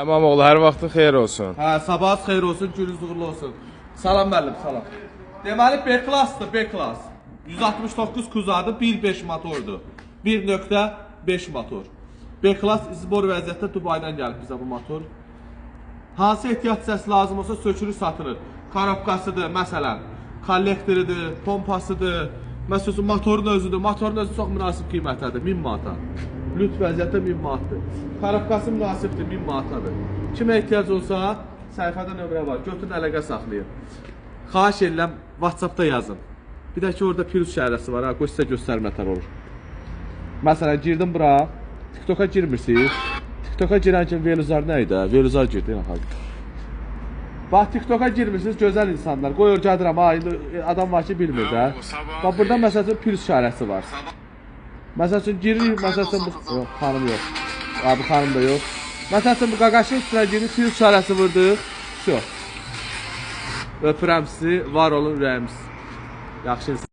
İmamoğlu, hər vaxtın xeyir olsun. Hə, sabahınız xeyir olsun, gününüz uğurlu olsun. Salam müəllim, salam. Deməli B klassdır, B klass. 169 kuzadır, 1.5 motordur. 1.5 motor. B klass izbor vəziyyətdə Dubaydan gəlib bizə bu motor. Hansı ehtiyat hissəsi lazım olsa sökülür, satılır. Korobkasıdır, məsələn, kollektoridir, pompasıdır. Məsəl üçün motorun özüdür. Motorun özü çox münasib qiymətədir, 1000 manata. Lüt vəziyyətdə 1000 manatdır. Korobkası münasibdir, 1000 manatadır. Kimə ehtiyac olsa səhifədə nömrə var. Götürün, əlaqə saxlayın. Xahiş edirəm WhatsApp-da yazın. Bir də ki orada plus işarəsi var ha, qoy sizə göstərmətər olur. Məsələn girdim bura, TikToka girmirsiniz. TikToka girən kimi Veluzar nə idi? Veluzar girdi yenə. Bax TikToka girmirsiniz, gözəl insanlar. Qoy öyrədirəm ha, indi adam var ki bilmir də. Bax burada məsəl üçün plus işarəsi var. Məsəl üçün giririk, məsəl üçün bu yox, xanım yox. Ha, bu xanım da yox. Məsəl üçün bu qaqaşın üstünə giririk, plus işarəsi vurduq. Vəsə. Öpürəm sizi, var olun ürəyimiz. Yaxşı insan.